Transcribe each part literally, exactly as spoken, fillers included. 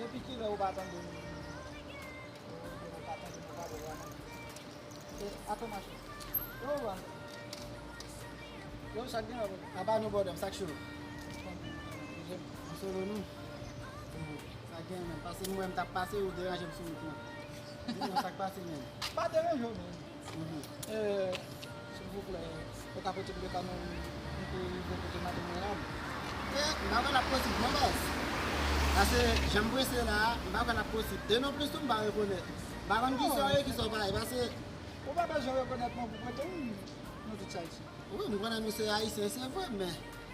Depi kilè ou pa tande m? Ou pa tande m, ou pa wè m. E, atò mache. Yo, wa. Yo, sa k gen la, bro? Apa nou, brother m, sa k cho? An solo nou? Sa k gen, men? Pase m wè m t ap pase, ou deranje m sou wout lan. Di m non, sa k pase, men? Pa deranje w, men. Mhm. Eh, silvouplè, ou ka pote m Bekàn nan, m pou rive kote madanm mwen la? Eh, m pa kwè l ap posib non, baz. Paske jan m prese la a, m pa kwè l ap posib. E non plis tou, m pa rekonèt. M pa konn kisa w ye, kisa w pa ye, paske... Ou pa bezwen rekonèt mwen pou prete m, nou tout sa isi. Wi, m konnen nou se Ayisyen, se vre, men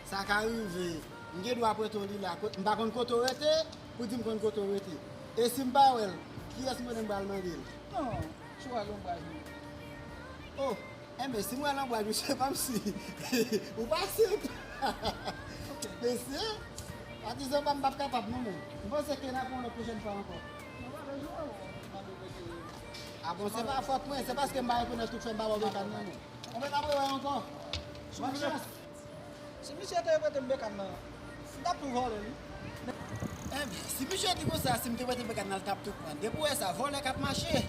sa ka rive. M gen dwa prete w li la, kot-, m pa konn kote w rete, pou di m konn kote w rete. E si m pa wè l, kiyès m konnen m pral mande l? Non, sou al lonbraj mwen. Oh, enben, si m wè l anbraj, misye pa m si. Ou pase. Ok. Mesye, patizan pa m p ap kapab non, men. M panse ke n ap wè w lòt pwochèn fwa ankò. Non, pa bezwen, non. Ah bon, se pa fòt mwen, se paske m pa rekonèt tout fè m pa wè w Bekàn nan, non. Bon, men n ap rewè ankò. Bòn chans. Si misye te prete m Bekàn nan, m t ap tou vòlè, wi. Enben, si misye di konsa, si m te prete Bekàn nan, l t ap tou pran. Depi w wè sa, vòlè k ap mache.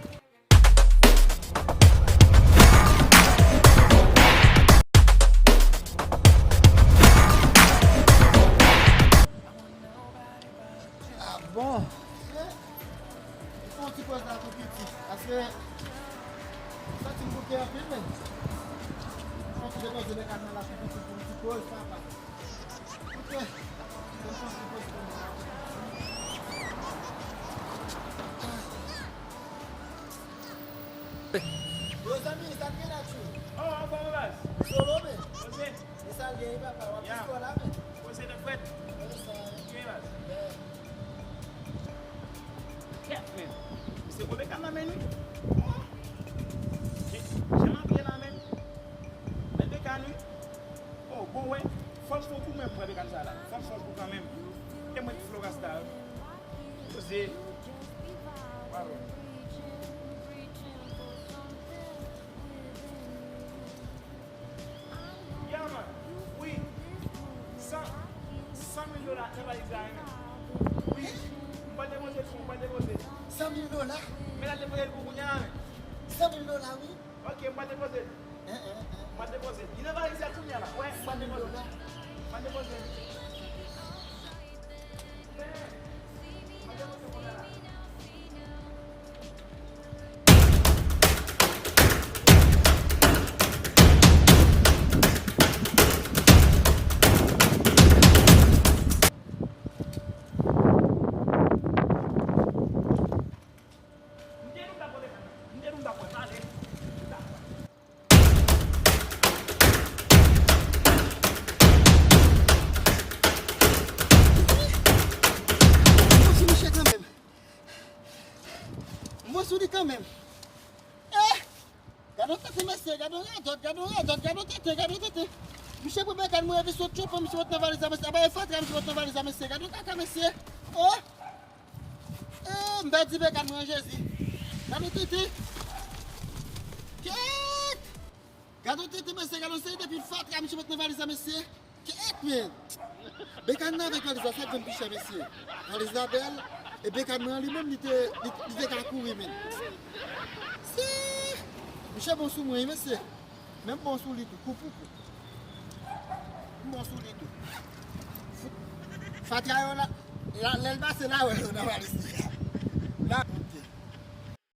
Ah bon? Fè yon ti poz la tou piti, paske m santi m bouke anpil, men. Fè yon ti depoze Bekàn nan la tou piti pou yon ti poz, papa. Ok. Fè yon ti poz pou mwen. Yo, zanmi, sa k gen la, tjou? Oh, anfòm, baz. Solo, men. Poze. E sa l gen, papa? W ap pis kò la, men. Poze tèt frèt. Konsa. Gen, baz. Yeah. Kèt, men. Misye gwo Bekàn nan men, wi. Oh. Jan, jan m ap ye la, men. Bèl Bekàn, wi. Oh, bon, wè. Fò m fè yon kou men m pran Bekàn sa la. Fò m fè yon kou kanmenm. E mwen ki Florasta, wi. Poze. Bravo. Yeah, man. Wi. San, san mil dola nan valiz la, wi, men. Wi. M pral depoze l pou ou, m pral depoze l. San mil dola? Men al depoze l pou kounya, men. San mil dola, wi. Ok, m pral depoze l. Hein, hein, hein. M pral depoze l. Li nan valiz la kounya la. Wè, m pral depoze l. San mil dola. M pral depoze l. M voye sou misye kanmenm. M voye sou li kanmenm. Eh! Gade yon tete, mesye, gade yon radòt, gade yon radòt, gade yon tete, gade yon tete. Misye pran Bekàn mwen epi sot tchopan, misye met nan valiz la, mesye. Aba, e fatra misye met nan valiz la, mesye. Gade yon kaka, mesye. Oh! Eh, m pèdi Bekàn mwen, Jezi. Gade yon tete. Kèt! Gade yon tete, mesye, gade yon seri de pil fatra misye met nan valiz la, mesye. Kèt, men! Bekàn nan avèk valiz la, sa k vin pi chè, mesye. Valiz la bèl, e Bekàn nan li menm, li te, li, li te ka kouri, men. Si! Misye bon sou mwen, wi, mesye. Men m bon sou li tou, kou pou kou. M bon sou li tou. Fatra yo la, la, lè l pase la, wè yo nan valiz li.